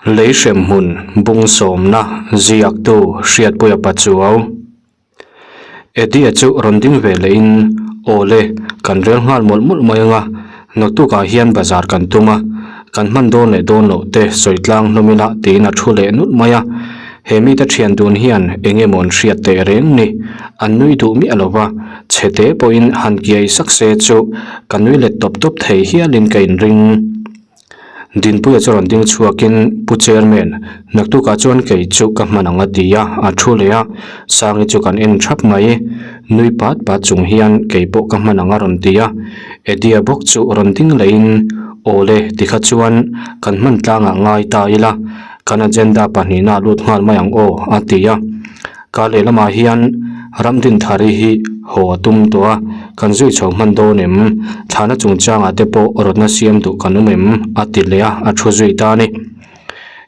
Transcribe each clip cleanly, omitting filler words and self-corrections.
Lei hremhmun bung sawmna ziaktu Hriatpuia Pachuau. Eddie-a chu rawn ding ve lehin, Aw le, kan rel nghal mawlh mawlh mai anga, naktukah hian bazar kan tum a, kan hman dawn leh dawn loh te sawi tlang hlawm ila tiin a thu leh nulh mai a. He mite thian dun hian eng emaw an hriat teh reng ni, an nui duh miah lo va, chhe te pawhin han kiai sak se chu ka nui let tawp tawp thei hialin ka inring. Dinpuia chu rawn ding chhuakin, Pu Chairman, naktukah chuan kei chu ka hman ang a ti a, a thu leh a, Sangi chu kan en thap mai. Nui pat pat chung hian kei pawh ka hman ang a rawn ti a, Eddie-a bawk chu rawn ding lehin, Aw le, tikha chuan kan hman tlangah ngai ta ila, kan agenda pahnihna lut nghal mai ang aw, a ti a. Ka lehlamah hian Ramdinthari hi haw a tum tawh a, kan zui chho hman dawn em? Thlana chungchangah te pawh rawtna siam duh kan awm em? a ti leh a, a thu zui ta a ni.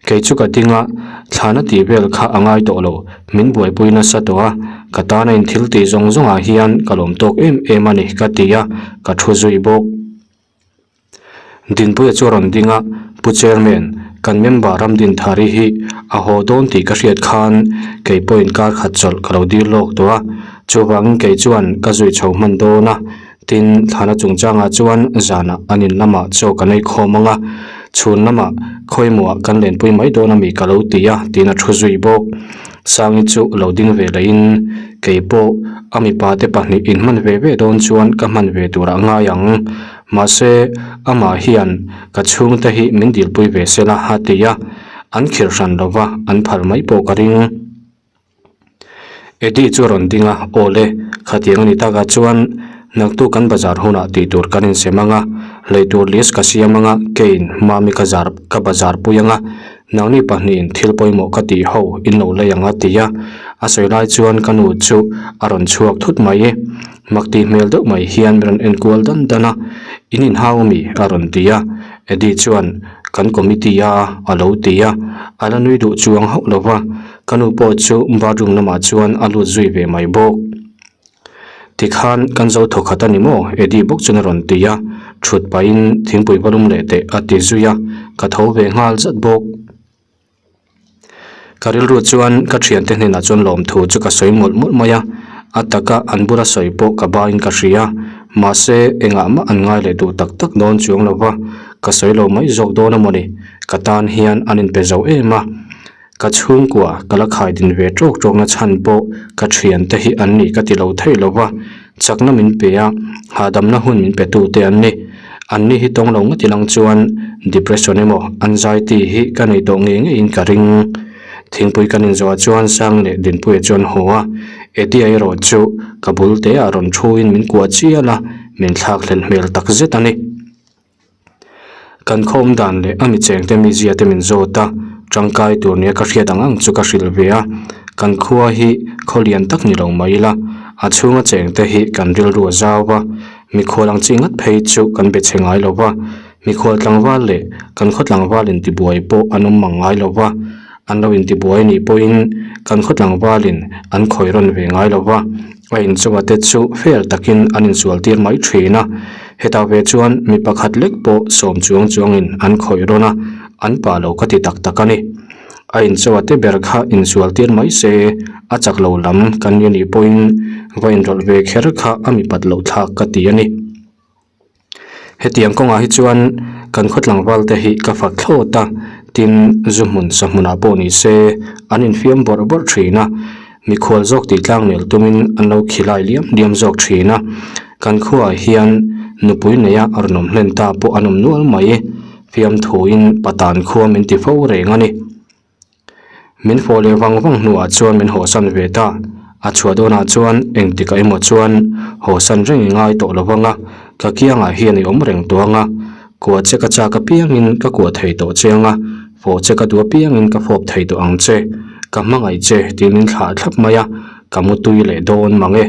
Kei chu ka ding a, thlana tih vel kha a ngai tawh lo, min buaipui nasa tawh a, ka tana in thil tih zawng zawngah hian ka lawm tawk em em a ni ka ti a, ka thu zui bawk. Dinpuia chu a rawn ding a, Pu Chairman, kan member Ramdinthari hi a haw dawn tih ka hriat khan kei pawhin kar khat chawlh ka lo dil lawk tawh a, chuvangin kei chuan ka zui chho hman dawn a, tin thlana chungchangah chuan zanah an in lamah chaw kan ei khawm ang a, chhun lamah khawimuah kan lenpui mai dawn a mi ka lo ti a tiin a thu zui bawk. Sangi chu lo ding ve lehin kei pawh a mipa te pahnih inhman ve ve dawn chuan ka hman ve turah ngai ang. Mahse, amah hian ka chhungte hi min dilpui ve se la a ti a, an khirh hran lo va, an phal mai pawh ka ring. Eddie chu a rawn ding a, Aw le, khatiang a ni takah chuan naktuk kan bazar hunah tih tur kan insem ang a, lei tur list ka siam ang a, keiin Mami ka zar ka bazar pui ang a, nangni pahnihin thil pawimawh ka tih ho in lo lei ang a ti a, a sawi lai chuan ka nu chu a rawn chhuak thut mai. Mak tih hmel deuh mai hian min rawn en kual dan dan a, In inhau ami? a rawn ti a, Eddie chuan, Kan committee a a lo ti a, a la nui duh chuang hauh lo va, ka nu pawh chu bathroom lamah chuan a lut zui ve mai bawk. Tikhan kan zo thaw khat a ni maw? Eddie bawk chuan a rawn ti a, thut pahin thingpui va lum leh teh a ti zui a, ka tho ve nghal zat bawk. Ka rilru chuan ka thiante hnenah chuan lawmthu chu ka sawi mawlh mawlh mai a, a taka an bula sawi pawh ka bain ka hria, mahse engah mah an ngai leh duh tak tak dawn chuang lo va, ka sawi lo mai zawk dawn a mawni, ka tan hian an inpe zo em a, ka chhungkua ka la khai din ve tawk tawk na chhan pawh ka thiante hi an nih ka ti lo thei lo va, chakna min pe a, hahdamna hun min pe tu te an ni. Anni hi tawng lo ngawt ilang chuan depression emaw anxiety hi ka nei tawh ngei ngeiin ka ring. Thingpui kan inzawhah chuan Sang leh Dinpuia chuan haw a, Eddie-a erawh chu ka bul te ah rawn thuin min kuah chial a, min thlak hlen hmel tak zet a ni. Kan khawm dan leh a mi chengte mizia te min zawt a, tangkai tur nia ka hriat ang ang chu ka hrilh ve a, kan khua hi khaw lian tak ni lo mai ila, a chhunga chengte hi kan rilru a zau a, Mikhual ang chi ngat phei chu kan be chhe ngai lo va, mikhual tlangval leh kan khaw tlangval intibuai pawh an awm mang ngai lo va, an lo intibuai nih pawhin kan khaw tlangvalin an khawi rawn ve ngai lo va, a inchunga te chu fair takin an insual tir mai thin a, hetah ve chuan mi pakhat lek pawh sawm chuang chuangin an khawi rawn a, an pah lo ka ti tak tak a ni. A inchaw a te ber kha insual tir mai se, a chak lo lam kan ni anih pawhin va inrawlh ve kher kha a mipat loh thlak ka ti a ni. Hetiang kawngah hi chuan kan khaw tlangval te hi ka fak thlawt a, tin zu hmun sa hmunah pawh ni se an infiam bawrh bawrh thin a, mikhual zawk tih tlang nel tumin an lo khilai liam liam zawk thin a, kan khuaah hian nupui neia rawn awm hlen ta pawh an awm nual mai. Fiamthuin Patan khua min ti fo reng a ni. Min fawh leh vang vang hnuah chuan min hawhsan ve ta. A chhuah dawnah chuan engtikah emaw chuan hawhsan reng i ngai tawh lo vang a, ka kiangah hian i awm reng tawh ang a, kua che ka chak apiangin ka kuah thei tawh che ang a, fawh che ka duh apiangin ka fawp thei tawh ang che, ka hmangaih che tiin min thlah thlap mai a, ka mu tui leh dawn mang e.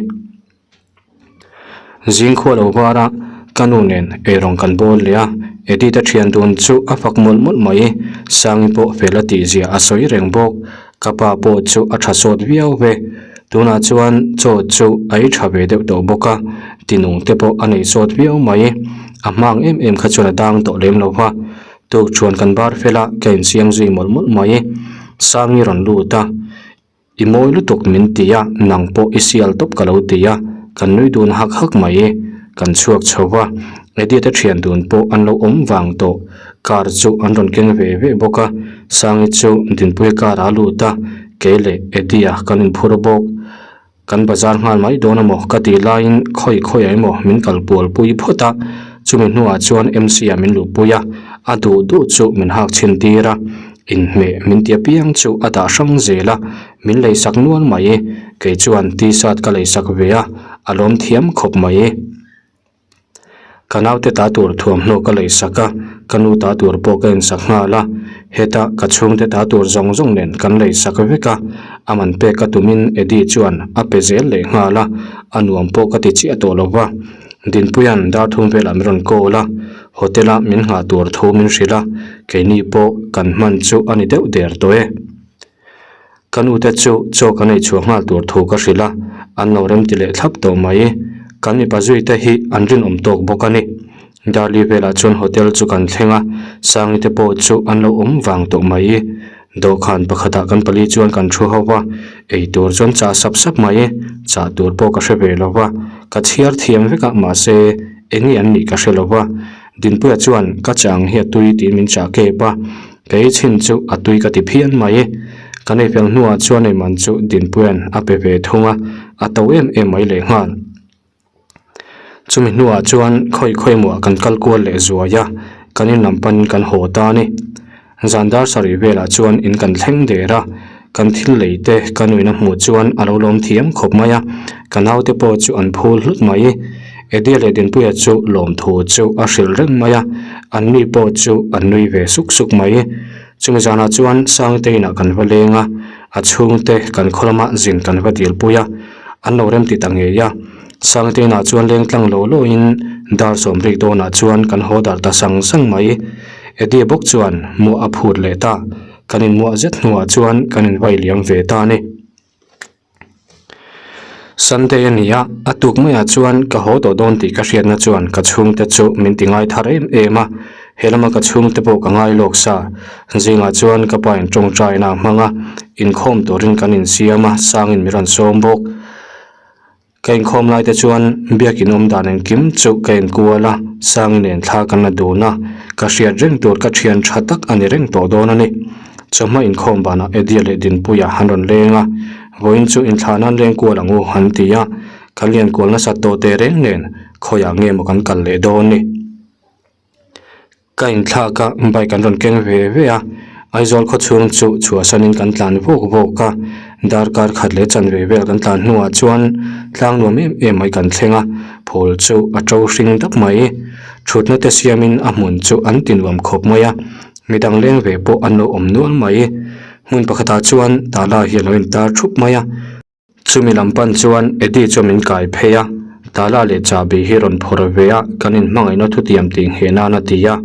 Zing khua lo var a, ka nu nen eirawng kan bawl leh a, Edith a thian dun chu a fak mawlh mawlh mai, Sangi pawh fel a tih zia a sawi reng bawk, ka pa pawh chu a tha sawt viau ve, tunah chuan chaw chu a ei tha ve deuh tawh bawk a, tinung te pawh a nei sawt viau mai, a hmang em em kha chuan a dang tawh lem lo va. Tukṭhuan kan bar fel a, ka insiam zui mawlh mawlh mai. Sangi rawn lut a, I mawi lutuk min ti a, nang pawh i sial tawp ka lo ti a, kan nui dun hak hak mai. Kan chhuak chho va, Eddie te thian dun pawh an lo awm vang tawh. Car chu an rawn keng ve ve bawk a, Sangi chu Dinpuia car ah a lut a, kei leh Eddie-a kan inphur bawk. Kan bazar nghal mai dawn amaw ka tih laiin khawi khawiah emaw min kal pual pui phawt a, chumi hnuah chuan MC ah min luhpui a, a duh duh chu min hak chhin tir a, inhmeh min ti apiang chu a dah hrang zel a, min leisak nual mai, kei chuan t-shirt ka leisak ve a, a lawm thiam khawp mai. Ka naute ta tur thuamhnaw ka leisak a, ka nu ta tur pawh ka insak nghal a, heta ka chhungte ta tur zawng zawng nen kan leisak vek a, a man pek ka tumin Eddie chuan a pe zel leh nghal a, a nuam pawh ka ti chiah tawh lo va. Dinpuia'n dar thum velah min rawn call a, hotel a min nghah tur thu min hrilh a, keini pawh kan hman chu a ni deuh der tawh e. Ka nute chu chaw kan ei chhuah nghal tur thu ka hrilh a, an lo remti leh thlap tawh mai. Kan mipa zuite hi an rinawm tawk bawk a ni. Darli velah chuan hotel chu kan thleng a, Sangi te pawh chu an lo awm vang tawh mai. Dawhkhan pakhatah kan pali chuan kan thu ho va, ei tur chuan chah sap sap mai. Chah tur pawh ka hre ve lo va, ka chhiar thiam vek a, mahse eng nge an nih ka hre lo va. Dinpuia chuan ka chang hi a tui tiin min chah kep a. Kei chhin chu a tui ka ti phian mai. Kan ei fel hnuah chuan ei man chu Dinpuia'n a pe ve thung a, a to em em mai leh nghal. Chumi hnuah chuan khawi khawi muah kan kal kual leh zuai a, kan in lam panin kan haw ta a ni. Zan dar sarih velah chuan in kan thleng der a, kan thil lei te ka nuin a hmuh chuan a lo lawm thiam khawp mai a, ka naute pawh chu an phul hlut mai. Eddie leh Dinpuia chu lawmthu chu a hrilh reng mai a, an mi pawh chu an nui ve suk suk mai. Chumi zanah chuan Sangte inah kan va leng a, a chhungte kan khaw lama zin kan va dilpui a, an lo remti ta ngei a. Sangte inah chuan leng tlang lo lawin dar sawmrik dawnah chuan kan haw dar ta sang sang mai. Eddie bawk chuan muah a phut leh ta, kan inmuah zet hnuah chuan kan invai liam ve ta a ni. Sunday a ni a, a tuk maiah chuan ka haw tawh dawn tih ka hriatna chuan ka chhungte chu min ti ngai thar em em a, he lama ka chhungte pawh ka ngai lawk sa. Zingah chuan ka pa in tawngtaina a hmang a, inkhawm turin kan insiam a, sangin min rawn sawm bawk. Ka inkhawm lai te chuan biakin awm dan engkim chu ka inkual a, sangi nen thla kan la dun a, ka hriat reng tur ka thian tha tak a ni reng tawh dawn a ni. Chawhma inkhawm banah Eddie leh Dinpuia an rawn leng a, vawiin chu inthlah nan leng kual ang u an ti a, kan lian kual nasat tawh teh reng nen khawiah nge maw kan kal leh dawn ni. Ka inthlak a, bike an rawn keng ve ve a, Aizawl khaw chhung chu chhuahsanin kan tlan vawk vawk a, darkar khat leh chanve vel kan tlan hnuah chuan tlang nuam em em mai kan thleng a, phul chu a to hring dap mai. Thutna te siamin a hmun chu an ti nuam khawp mai a. Midang leng ve pawh an lo awm nual mai. Hmun pakhatah chuan tala hi a lo intar thup mai a. Chumi lam pan chuan Eddie chuan min kai phei a, tala leh chahbi hi rawn phawrh ve a, kan inhmangaihna thutiam tih ngheh nan a ti a.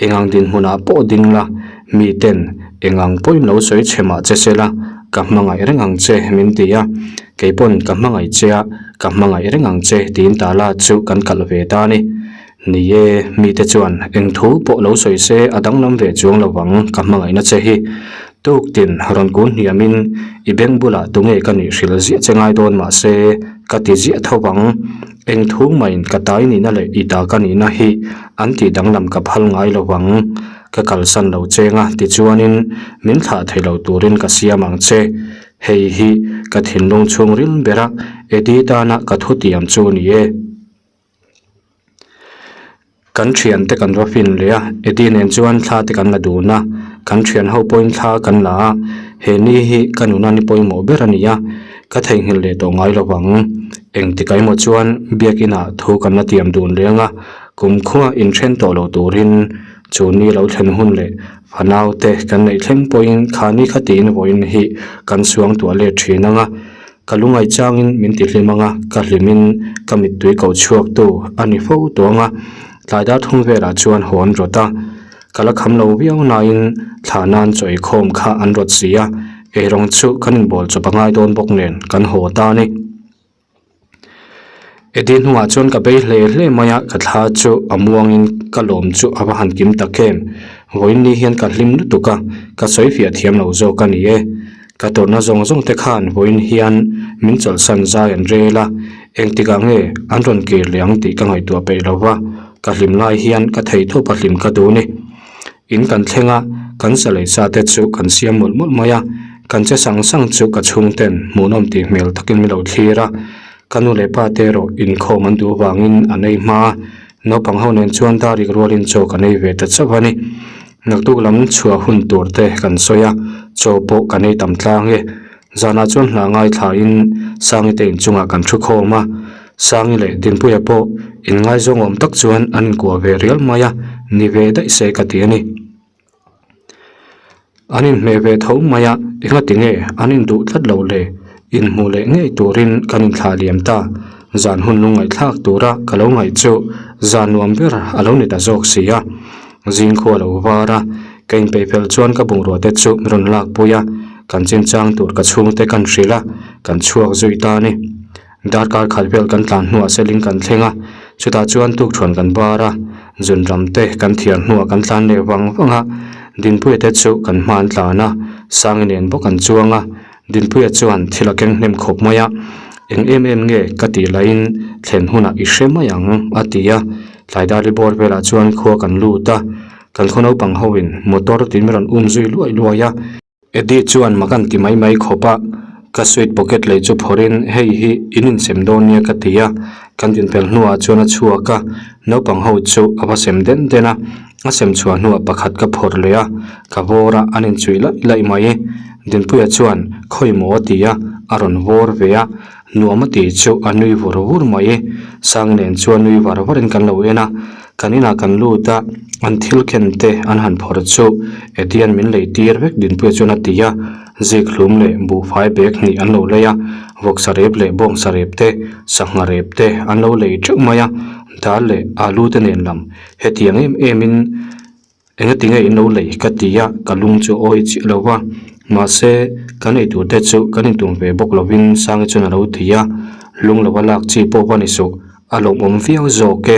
Engang dinhmunah pawh ding la, miten engang pawhin lo sawi chhe mah che se la, ka hmangaih reng ang che min ti a. Kei pawn ka hmangaih che a, ka hmangaih reng ang che tiin tala chu kan kalh ve ta a ni. Ni e, mite chuan eng thu pawh lo sawi se a danglam ve chuang lo vang ka hmangaihna che hi. Tuktin rawn kun hniamin i beng bulah tunge ka nih hrilh ziah che ngai dawn mahse ka ti ziah tho vang. Eng thu maiin ka tai nihna leh i ta ka nihna hi an tih danglam ka phal ngai lo vang. Ka kalsan lo cheng a tichuanin min thlah thei lo turin ka siam ang che. Hei hi ka thinlung chhungril bera Eddie tana ka thutiam chu ni e. Kan thiante kan va fin leh a, Eddie nen chuan thla te kan la dun a, kan thian ho pawhin thla kan la a, he ni hi ka nuna ni pawimawh ber a ni a, ka theihnghilh leh tawh ngai lo vang. Engtik emaw chuan biakinah thu kan la tiam dun leng a, kumkhua inthen tawh lo turin chu ni lo thlen hun leh fanaute kan neih thleng pawhin kha ni kha tiin vawiin hi kan suangtuah let thin ang a. Ka lungaih changin min ti hlim ang a, ka hlimin ka mittui ko chhuaktu a ni fo tawh ang a, tlai dar thum velah chuan haw an rawt a, ka la kham lo viau nain thla nan chaw eikhawm kha an rawt si a, eirawng chu kan inbawl chawp a ngai dawn bawk nen kan haw ta a ni. Eddie hnungah chuan ka bei hle hle mai a, ka thla chu a muangin ka lawm chu a va han kim tak em. Vawiin ni hian ka hlim lutuk a, ka sawi fiah thiam lo zawk a ni e. Ka tawrhna zawng zawng te khan vawiin hian min chawlhsan zai an rel a, engtikah nge an rawn kir leh ang tih ka ngaihtuah peih lo va, ka hlim lai hian ka theihtawp a hlim ka duh ni. In kan thleng a, kan sa leh sa te chu kan siam mawlh mawlh mai a, kan che sang sang chu ka chhungten hmuhnawm tih hmel takin min lo thlir a, ka nu leh pa te erawh inkhawm an duh avangin an ei hma a, naupang ho nen chuan dar ik rualin chaw kan ei ve ta chauh a ni. Naktuk lam chhuah hun tur te kan sawi a, chaw pawh kan ei tam tlang e. Zanah chuan hna ngaithlain Sangi te inchungah kan thu khawm a, Sangi leh Dinpuia pawh inngaizawng awm tak chuan an inkuah ve rial mai a, ni ve daih se ka ti a ni. An inhmeh ve tho mai a, engati nge an induh tlat lo le? Inhmuh leh ngei turin kan inthlah liam ta. Zan hun lungngaihthlak tura ka lo ngaih chu zan nuam ber a lo ni ta zawk si a. Zing khua lo var a, ka inpeih fel chuan ka bungrua te chu min rawn lakpui a, kan chinchang tur ka chhungte kan hrilh a, kan chhuak zui ta a ni. Darkar khat vel kan tlan hnuah seling kan thleng a, chutah chuan tukṭhuan kan bar a, zun ram te kan thiar hnuah kan tlan leh vang vang a, Dinpuia te chu kan hma an tlan a, Sangi nen bawk an chuang a, Dinpuia chuan thil a keng hnem khawp mai a, Eng em em nge ka tih lahin thlen hunah i hre mai ang a ti a, tlai dar bawr velah chuan khua kan lut a, kan khaw naupang hoin motor tin min rawn um zui luai luai a. Eddie chuan mak an ti mai mai khawp a, ka suit pocket lei chu phawrhin hei hi in insem dawn nia ka ti a, kan dinpel hnuah chuan a chhuak a, naupang ho chu a va sem den den a, a sem chhuah hnuah pakhat ka phawrh leh a, ka vawr a, an inchuih laih laih mai. Dinpuia chuan khawi maw a ti a, a rawn vawr ve a, nuam a ti chu a nui vur vur mai. Sang nen chuan nui var varin kan lo en a, kan inah kan lut a, an thil ken te an han phawrh chu Edian min lei tir vek Dinpuia chuan a ti a, zik hlum leh buhfai bag hnih an lo lei a, vawksa rep leh bawngsa rep te, sangha rep te an lo lei teuh mai a, dal leh alu te nen lam hetiang em em in Engati nge in lo lei ka ti a, ka lung chu awi chiah lo va, mahse kan ei tur te chu kan intum ve bawk lovin Sangi chuan a lo ti a, lung lova lak chi pawh va ni suh, a lawmawm viau zawk e.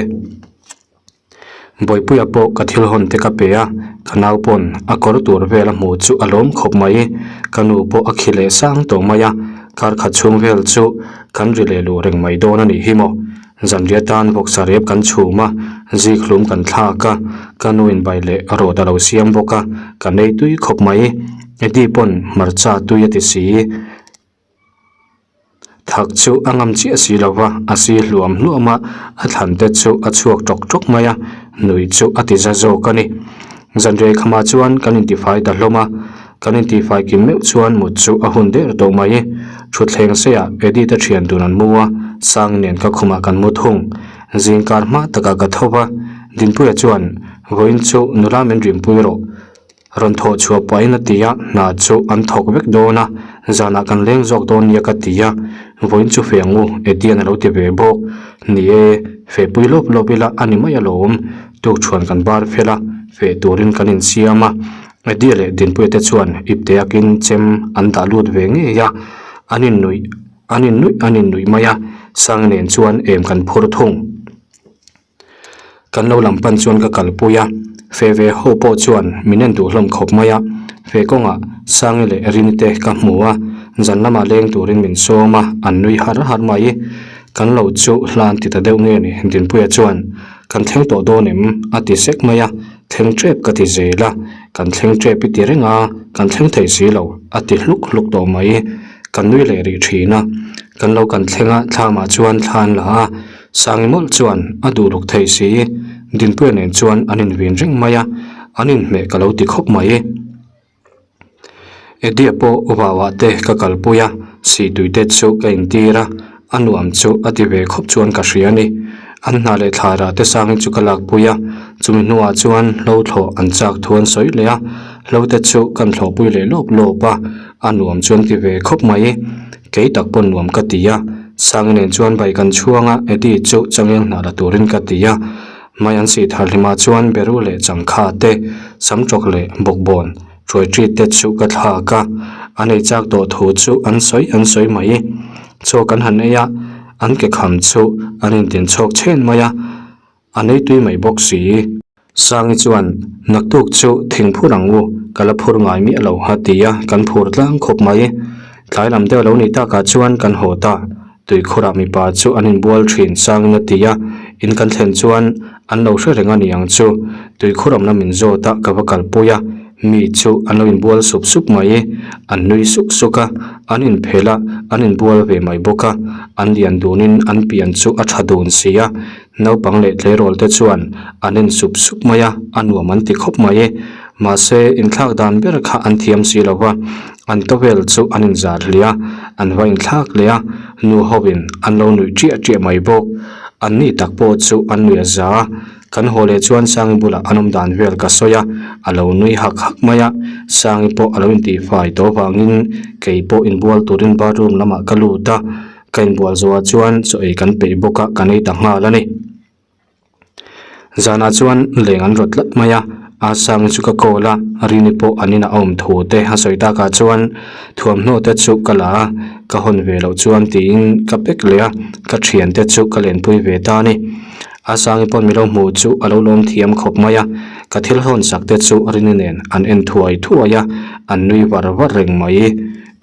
Bawipuia pawh ka thil hawn te ka pe a, ka nau pawn a kawr tur vel a hmuh chu a lawm khawp mai, ka nu pawh a khi leh sang tawh mai a, kar khat chhung vel chu kan ri leh luh reng mai dawn a nih hi maw. Zanriah tan vawksa rep kan chhum a, zik hlum kan thlak a, ka nu in bai leh rawt a lo siam bawk a, ka nei tui khawp mai. Eddie pawn hmarcha tui a ti si. Thak chu a ngam chiah si lo va, a si hluam hluam a, a thlan te chu a chhuak tawk tawk mai a, nui chu a ti za zawk a ni. Zanriah khamah chuan kan intifai ta hlawm a, kan intifai kim meuh chuan mut chu a hun der tawh mai. Thutthleng seiah Eddie te thian dun an mu a, Sang nen ka khumah kan mu thung. Zingkar hma takah ka tho va, Dinpuia chuan, Vawiin chu nula min rimpui rawh. Rawn thawh chhuah pahin a ti a, hna chu an thawk vek dawn a, zanah kan leng zawk dawn nia ka ti a, vawiin chu fe ang u, Eddie-a'n a lo ti ve bawk. Ni e, fehpui lawp lawp ila a ni mai alawm, tukṭhuan kan bar fel a, feh turin kan insiam a, Eddie leh Dinpuia te chuan ipte akin chem an dah lut ve ngei a, an innuih an innuih an innuih mai a, Sang nen chuan em kan phur thung. Kan lo lam pan chuan ka kalpui a, fe ve ho pawh chuan min en duh hlawm khawp mai a, fe kawngah Sangi leh Rini te ka hmu a, zan lamah leng turin min sawm a, an nui har har mai. Kan lo chu hlan ti ta deuh nge ni Dinpuia chuan, Kan thleng tawh dawn em? a ti sek mai a, Thleng tep ka ti zel a, kan thleng tep i ti reng a, kan thleng thei si lo a ti hluk hluk tawh mai. Kan nui leh rih thin a, kan lo kan thleng a, thlamah chuan thla an la a, Sangi mawlh chuan a duh luk thei si, Dinpuia nen chuan an invin reng mai a, an inhmeh ka lo ti khawp mai. Eddie pawh vauah te ka kalpui a, sihtui te chu ka intir a, a nuam chu a ti ve khawp chuan ka hria a ni. An hna leh thla rah te Sangi chu ka lakpui a, chumi hnuah chuan hlo thlawh an chak thu an sawi leh a, hlo te chu kan thlawhpui leh lawp lawp a, a nuam chuan ti ve khawp mai. Kei tak pawn nuam ka ti a, Sangi nen chuan bai kan chhuang a, Eddie chu changel hna la turin ka ti a. Mai an sih thar hlimah chuan Beru leh Changkha te, Samtawk leh Bawkbawn, Tuaitri te chu ka thlak a, an ei chak tawh thu chu an sawi an sawi mai. Chaw kan han ei a, an ke kham chu an intin chhawk chhen mai a, an ei tui mai bawk si. Sangi chuan, Naktuk chu thing phur ang u, ka la phur ngai miah lo a ti a, kan phur tlang khawp mai. Tlai lam deuh lo ni takah chuan kan haw ta. Tuikhurah mipa chu an inbual thin Sangin a ti a, in kan thlen chuan an lo hre reng a ni ang chu. Tuikhur awmna min zawt a, ka va kalpui a, mi chu an lo inbual sup sup mai. An nui suk suk a, an inphelh a, an inbual ve mai bawk a, an lian dunin an pian chu a tha dun si a. Naupang leh tleirawl te chuan an en sup sup mai a, a nuam an ti khawp mai. Mahse, inthlak dan ber kha an thiam si lo va, an towel chu an inzar hliah a, an va inthlak leh a, nu hovin an lo nuih ṭiah ṭiah mai bawk. An ni tak pawh chu an nuih a za a, kan haw leh chuan Sangi bulah an awm dan vel ka sawi a, a lo nui hak hak mai a, Sangi pawh a lo intihfai tawh avangin kei pawh inbual turin bathroom lamah ka lut a, Ka inbual zawhah chuan chaw ei kan peih bawk a, kan ei ta nghal a ni. Zanah chuan leng an rawt tlat mai a, a Sangi chu ka call a, Rini pawh an inah a awm thu te a sawi takah chuan thuamhnaw te chu ka la a, ka hawn ve loh chuan tiin ka pack leh a, ka thiante chu ka lenpui ve ta a ni. A Sangi pawn mi lo hmuh chu a lo lawm thiam khawp mai a, ka thil hawn sak te chu Rini nen an en thuai thuai a, an nui var var reng mai.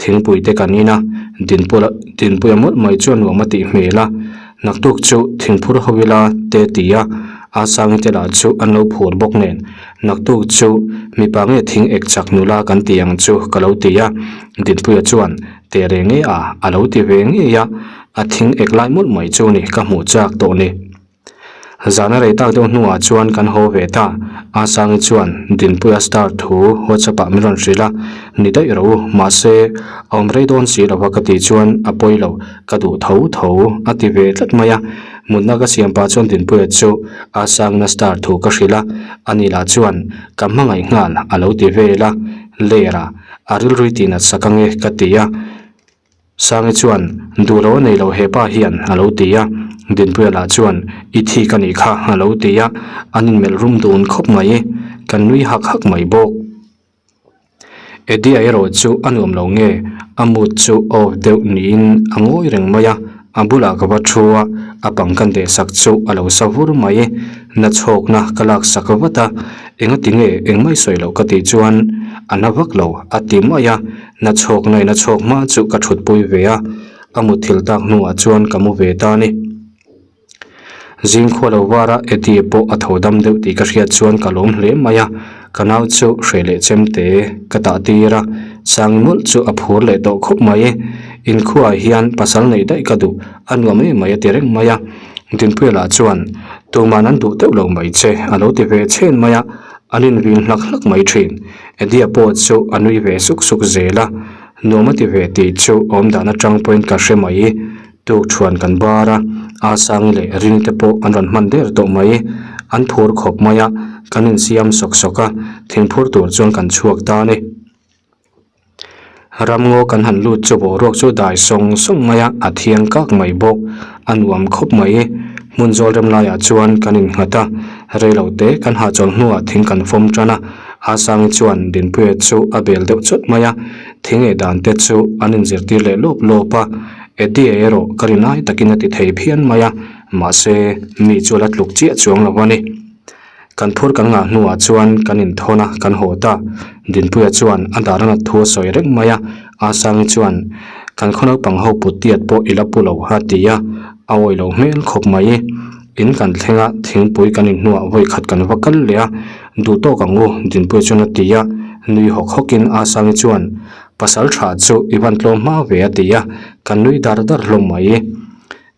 Thingpui te kan in a, Dinpuia Dinpuia mawlh mai chuan nuam a tih hmel a, naktuk chu thingphur ho ila te ti a, a Sangi te lah chu an lo phur bawk nen, naktuk chu mipa nge thing ek chak nula kan ti ang chu ka lo ti a, Dinpuia chuan teh reng e a a lo ti ve ngei a, a thing ek lai mawlh mai chu ni ka hmuh chak tawh ni. Zana rei tak deuh hnuah chuan kan haw ve ta. A Sangi chuan Dinpuia star thu WhatsApp ah min rawn hrilh a, Ni daih rawh u, mahse a awm rei dawn si lova ka tih chuan a pawi lo, ka duh tho tho a ti ve tlat mai a. Mutna ka siam pah chuan Dinpuia chu A Sangina star thu ka hrilh a, ani lah chuan ka hmangaih nghal a lo ti vel a, Ler a, a rilrui tih nat sak ange ka ti a. Sangi chuan, Duh lo a nei lo hepa hian a lo ti a. Dinpuia lah chuan, I thik a nih kha a lo ti a. An inmelh rum dun khawp mai. Kan nui hak hak mai bawk. Eddie-a erawh chu a nuam lo nge, a mood chu off deuh niin a ngawi reng mai a. A bulah ka va thu a, a pang ka deh sak chu a lo sa vur mai. Na chhawkna ka lak sak vat a, engati nge engmah i sawi loh ka tih chuan a na vak lo a ti mai a. Na chhawk na in a chhawk hma chu ka thut pui ve a, a mutthilh tak hnuah chuan ka mu ve ta a ni. Zing khua lo var a Eddie pawh a tho dam deuh tih ka hriat chuan ka lawm hle mai a, ka nau chu hreh leh chem te ka tah tir a, Sangi mawlh chu a phur leh tawh khawp mai. Inkhuaah hian pasal neih daih ka duh, a nuam em mai a ti reng mai a. Dinpuia lah chuan, Tuman an duh deuh lo mai che a lo ti ve chhen mai a, an invin hlak hlak mai thin. Eddie-a pawh chu a nui ve suk suk zel a, nuam a ti ve tih chu awm dan atang pawhin ka hre mai. Tuk thuan kan bar a, Asangi leh Rini te pawh an rawn hman der tawh mai. An phur khawp mai a, kan insiam sawk sawk a, thingphur tur chuan kan chhuak ta a ni. Ramngaw kan han lut chu boruak chu dai sawng sawng mai a, a thiang kak mai bawk. A nuam khawp mai. Hmun zawl rem laiah chuan kan innghat a, reilo te kan hahchawl hnuah thing kan fawm tan a, Asangi chuan Dinpuia chu a bel deuh chawt mai a, thing ei dan te chu an inzirtir leh lawp lawp a, Eddie erawh ka rin ai takin a ti thei phian mai a, mahse mi chu a la tluk chiah chuang lo a ni. Kan phur kan ngah hnuah chuan kan inthawn a, kan haw ta. Dinpuia chuan a dar a nat thu a sawi reng mai a, Asangi chuan, Kan khaw naupang ho put tiat pawh i la pu lo a ti a, a awih loh hmel khawp mai. In kan thleng a, thingpui kan inhnuah vawi khat kan va kal leh a, duh tawk ang u, Dinpuia chuan a ti a, nui hawk hawkin Asangi chuan, Pasal tha chu i van tlawm hma ve a ti a, kan nui dar dar hlawm mai.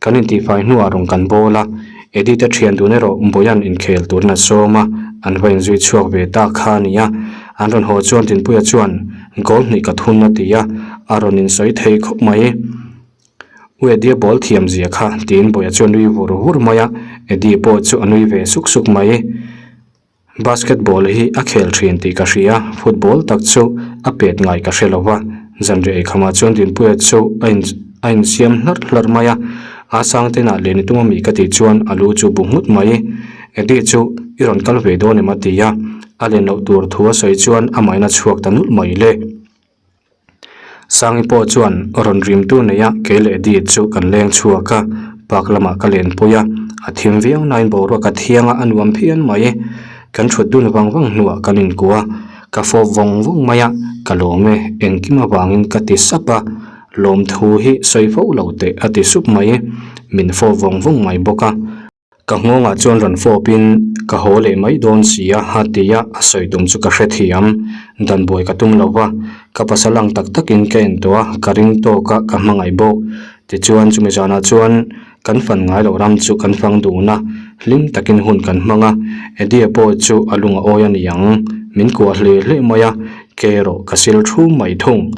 Kan intihfai hnuah rawn kan bawl a, Eddie te thian dun erawh Boyan inkhel turin a sawm a, an va inzui chhuak ve ta kha a ni a. An rawn haw chuan Dinpuia chuan goal hnih ka thun a ti a, a rawn insawi thei khawp mai. U Eddie a ball thiam zia kha tiin Boya chuan nui vur vur mai a, Eddie pawh chu a nui ve suk suk mai. Basketball hi a khel thin tih ka hria, football tak chu a pet ngai ka hre lo va, zanriah eikhamah chuan Dinpuia chu a in a insiam hlarh hlarh mai a, a sang tenah len i tum ami ka tih chuan a lu chu bu nghut mai. Eddie chu i rawn kal ve dawn em a ti a, a len loh tur thu a sawi chuan amahin a chhuak ta nulh mai le. Sangi pawh chuan rawn rimtu neia kei leh Eddie chu kan leng chhuak a, park lamah ka lenpui a, a thim viau nain boruak a thiang a, a nuam phian mai. Kan thut dun vang vang hnuah kan inkuah a, ka fawp vawng vawng mai a, ka lawm e, engkim avangin ka ti sap a, lawmthu hi sawi fo lo teh a ti sup mai, min fawp vawng vawng mai bawk a. Ka nghawngah chuan rawn fawpin ka haw leh mai dawn si a, a ti a, a sawi tum chu ka hrethiam. Dan buai ka tum lo va, ka pasal ang tak takin ka en tawh a, ka ring tawk a, ka hmangaih bawk. Tichuan chumi zanah chuan kan fan ngai loh ram chu kan fang dun a, hlim takin hun kan hmang a, Eddie-a pawh chu a lung a awi a ni ang, min kuah hle hle mai a, ke erawh ka sil thum mai thung.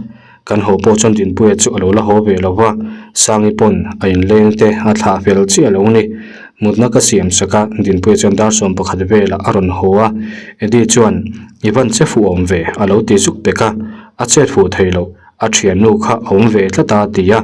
Kan haw pawh chuan Dinpuia chu a lo la haw ve lo va, Sangi pawn a inleng te a thlah fel chiah lo ni. Mutna ka siam sak a, Dinpuia chuan dar 11 velah a rawn haw a, Eddie chuan, I van che fuh awm ve, a lo ti zuk pek a, a chet fuh thei lo, a thiannu kha a awm ve tlat a ti a,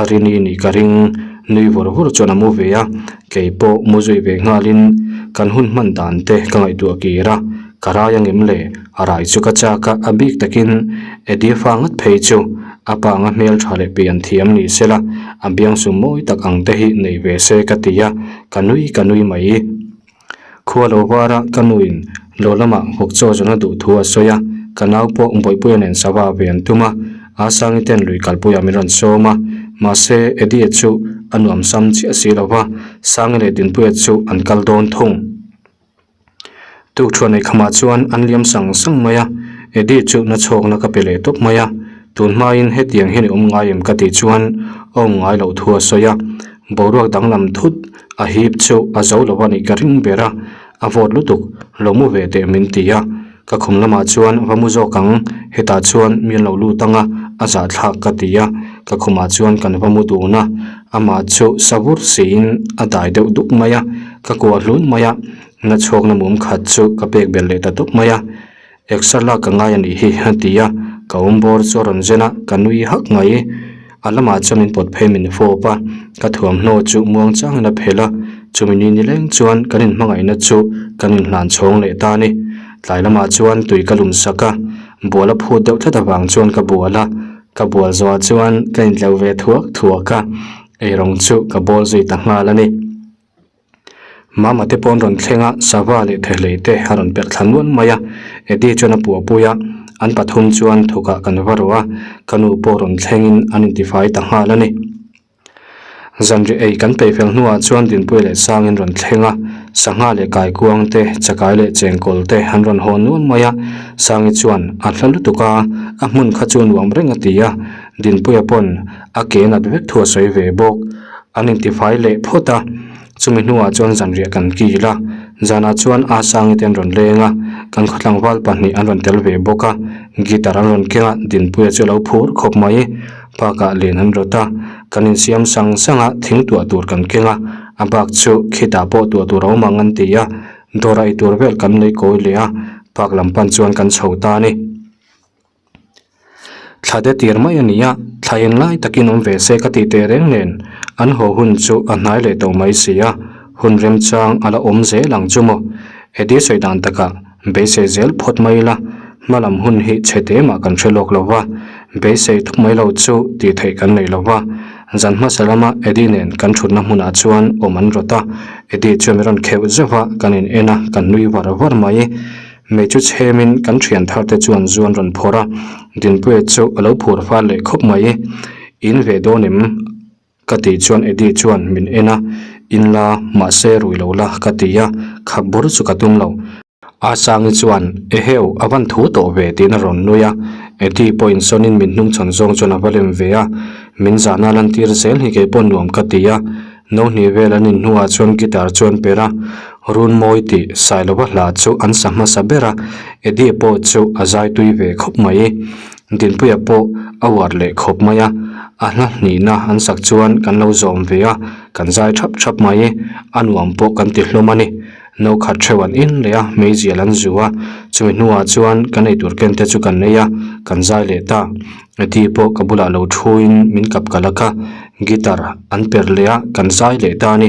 Rini nih ka ring, nui vawr vawr chuan a mu ve a, kei pawh mu zui ve nghalin kan hun hman dan te ka ngaihtuah kir a, Ka rai angem le? A rai chu ka chak a, a bik takin Eddie fa ngat phei chu a pa anga hmel tha leh pian thiam ni sela, a biangsum mawi tak ang te hi nei ve se ka ti a, ka nui ka nui mai. Khua lo var a, ka nuin lo lamah vawk chaw zawna duh thu a sawi a, ka nau pawh Bawihpuia nen sava ve an tum a, a Sangi ten lui kalpuiah min rawn sawm a, mahse Eddie chu a nuam sam chiah si lo va, Sangi leh Dinpuia chu an kal dawn thung. Tukṭhuah neih khamah chuan an liam sang sang mai a, Eddie chu na chhawkna ka pe leh tawp mai a, tun hmain hetiang hian i awm ngai em ka tih chuan a awm ngai loh thu a sawi a, boruak danglam thut a hip chu a zo lo a nih ka ring ber a, a vawt lutuk lo mu ve teh min ti a, ka khum lamah chuan va mu zawk ang, hetah chuan mi an lo lut ang a, a zahthlak ka ti a, ka khumah chuan kan va mu dun a, amah chu savur siin a dai deuh duk mai a. Ka kuah hlun mai a, na chhuakna mum khat chu ka pek belh leh ta tawp mai a, exer lak ka ngai a nih hi a ti a, ka awm bawr chu a rawn zen a, ka nui hak mai. A lamah chuan min pawt phei min fawp a, ka thuamhnaw chu muang changin a phelh a, chumi ni nileng chuan kan inhmangaihna chu kan inhlan chhawng leh ta a ni. Tlai lamah chuan tui ka lum sak a, bual a phut deuh tlat avang chuan ka bual a, ka bual zawhah chuan ka intleuh ve thuak thuak a, eirawng chu ka bawl zui ta nghal a ni. Mama te pawh an rawn thleng a, sava leh thehlei te a rawn perh thla nual mai a, Eddie chuan a puahpui a, an pathum chuan thukah kan va rawh a, ka nu pawh rawn thlengin an intifai ta nghal a ni. Zanriah ei kan peih fel hnuah chuan Dinpuia leh Sangin rawn thleng a, sangha leh kaikuang te, chakai leh chengkawl te an rawn haw nual mai a, Sangi chuan a hla lutuk a, a hmun kha chu nuam reng a ti a, Dinpuia pawn a ke nat vek thu a sawi ve bawk. An intifai leh phawt a, chumi hnuah chuan zanriah kan kil a, zanah chuan a Sangi te an rawn leng a, kan khawtlangval pahnih an rawn tel ve bawk a, guitar an rawn keng a, Dinpuia chu a lo phur khawp mai, bakah len an rawt a, kan insiam sang sang a, thing tuah tur kan keng a, a bak chu khitah pawh tuah tur a awm ang an ti a, dawrah eitur vel kan lei kawi leh a, park lam pan chuan kan chho ta a ni. Thla te tir mai a ni a, thla eng lai takin awm ve se ka tih teh reng nen an haw hun chu a hnai leh tawh mai si a, hun remchang a la awm zel ang chu maw. Eddie sawi dan takah beisei zel phawt mai ila, hma lam hun hi chhe te mah kan hre lawk lo va, beisei thuk mai lo chu tih theih kan nei lo va. Zan hmasa lama Eddie nen kan thutna hmunah chuan awm an rawt a, Eddie chuan min rawn kheuh zeuh a, kan in en a, kan nui var var mai. Mei chu chhemin kan thian thar te chuan zu an rawn phawrh a, Dinpuia chu a lo phur fal leh khawp mai. In ve dawn em? Ka tih chuan Eddie chuan min en a, In la, mahse rui lo la ka ti a, khap bur chu ka tum lo. Asangi chuan, Eheu, a van thu tawh ve tiin a rawn nui a, Eddie pawh insawnin min hnungchhawn zawng chuan a va lem ve a, min zahna lantir zel hi kei pawh nuam ka ti a, No hnih vel an inhnuah chuan guitar chu an per a, Runmawi tih Sailova hla chu an sa hmasa ber a, Eddie pawh chu a zai tui ve khawp mai. Dinpuia pawh a uar leh khawp mai a, a hla hnihna an sak chuan kan lo zawm ve a, kan zai thap thap mai. A nuam pawh kan ti hlawm a ni. No khat theuh an in leh a, meizial an zu a, chumi hnuah chuan kan eitur ken te chu kan nei a, kan zai leh ta. Eddie pawh ka bulah lo thuin min kap ka lak a, guitar an per leh a, kan zai leh ta a ni.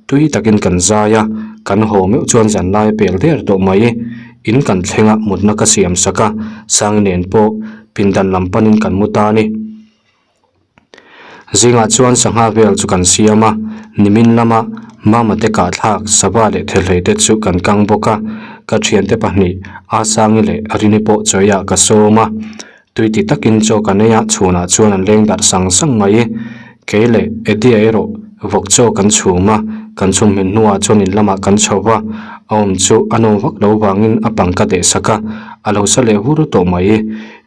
Tui takin kan zai a, kan haw meuh chuan zanlai a pel der tawh mai. In kan thleng a, mutna ka siam sak a, Sangi nen pawh pindan lam panin kan mu ta a ni. Zingah chuan sangha vel chu kan siam a, nimin lama Mama te kahthlak sava leh thehlei te chu kan kang bawk a. Ka thiante pahnih Asangi leh Arini pawh chawiah ka sawm a. Tui ti takin chaw ka nei a, chhunah chuan an leng darh sang sang mai. Kei leh Eddie-a erawh vawk chaw kan chhum a, kan chhum hmin hnuah chuan in lamah kan chho va, a awm chu a nawm vak lo vangin a pang ka deh sak a, a lo sa leh vur tawh mai.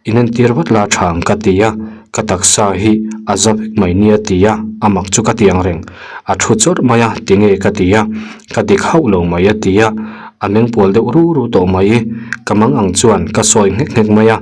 In entir vat la tha ang ka ti a, ka taksa hi a za vek mai nia ti a, a mak chu ka ti ang reng. A thu chawrh mai a, tinge ka ti a, ka dik hauh lo mai a ti a, a meng pual deuh ru ru tawh mai. Ka mang ang chuan ka sawi nghek nghek mai a,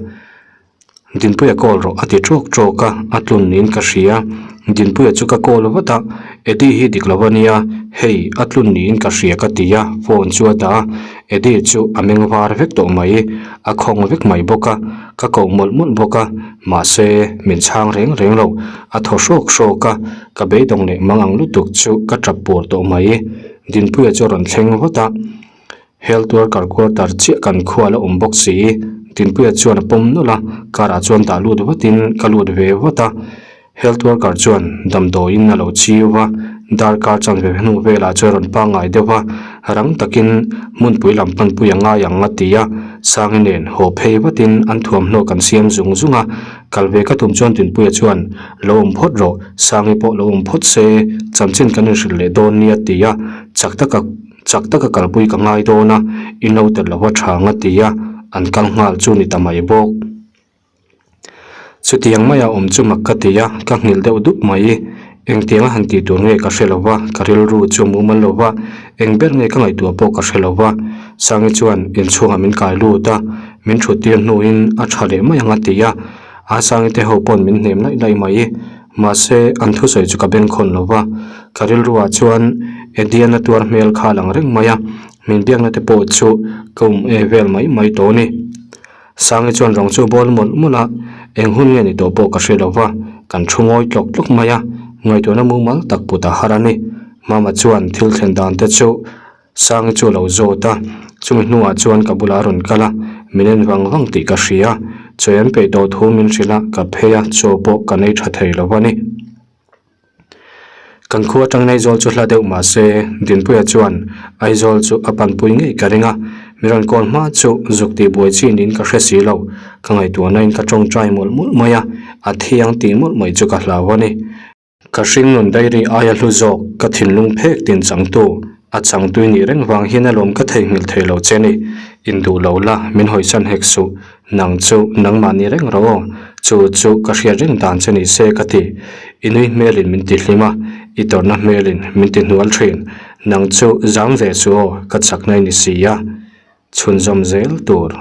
Dinpuia call rawh a ti tawk tawk a, a tlun niin ka hria. Dinpuia chu ka call vat a, Eddie hi dik lo a nia, hei a tlun niin ka hria ka ti a, phone chu a dah a, Eddie chu a meng var vek tawh mai, a khawng vek mai bawk a, ka koh mawlh mawlh bawk a, mahse min chhang reng reng lo, a thaw hrawk hrawk a, ka beidawng leh mang ang lutuk chu ka tap pur tawh mai. Dinpuia chu a rawn thleng vat a, Health worker quarter chiah kan khua la awm bawk si. Dinpuia chuan a pawm nawlh a, car ah chuan dah lut vatin ka lut ve vat a. Health worker chuan damdawiin a lo chiu va, darkar chanve hnu velah chuan rawn pangngai deuh va, rang takin hmunpui lam panpui a ngai ang a ti a. Sangi nen haw phei vatin an thuamhnaw kan siam zung zung a, kal ve ka tum chuan Dinpuia chuan lo awm phawt rawh, Sangi pawh lo awm phawt se, chanchin kan inhrilh leh dawn nia ti a, chak taka chak taka kalpui ka ngai dawn a, in lo tel lova tha ang a ti a, an kal nghal chu ni ta mai bawk. Chutiang maia awm chu mak ka ti a, ka nghilh deuh dup mai. Engtianga han tih tur nge ka hre lo va, ka rilru chu a mumal lo va, eng ber nge ka ngaihtuah pawh ka hre lo va. Sangi chuan inchhungah min kai lut a, min thut tir hnuin a tha leh mai ang a ti a. A Sangi te ho pawn min hnem laih laih mai. Mahse, an thusawi chu ka bengkhawn lo va, ka rilruah chuan Ediana tuar hmel kha a lang reng mai a, min biakna te pawh chu ka um e vel mai mai tawh a ni. Sangi chuan rawng chu a bawl mawlh mawlh a, eng hun nge ni tawh pawh ka hre lo va, kan thu ngawi tlawk tlawk mai a, ngaihtuahna mumal tak put a har a ni. Mama chuan thil thlen dan te chu Sangi chu a lo zawt a, chumi hnuah chuan ka bulah a rawn kal a, min en vang vang tih ka hria. Chawi an peih tawh thu min hrilh a, ka phei a, chaw pawh ka nei tha thei lo a ni. Kan khua atangin Aizawl chu hla deuh mah se, Dinpuia chuan Aizawl chu a panpui ngei ka ring a, mi rawn kawl hma chu zuk tih buai chi niin ka hre si lo. Ka ngaihtuahna in ka tawngtai mawlh mawlh mai a, a thiang tih mawlh mai chu ka hlau a ni. Ka hringnun diary aia hlu zawk ka thinlung phek tin changtu, a changtui nih reng vang hian alawm ka theihnghilh thei lo che ni. Induh lo la, min hawisan hek suh. Nang chu nangmah ni reng rawh aw, chu chu ka hriat reng dan che ni se ka ti. I nui hmelin min ti hlim a, i tawrhna hmelin min ti hnual thin. Nang chu zam ve suh aw, ka chakna i ni si a. Chhunzawm zel tur.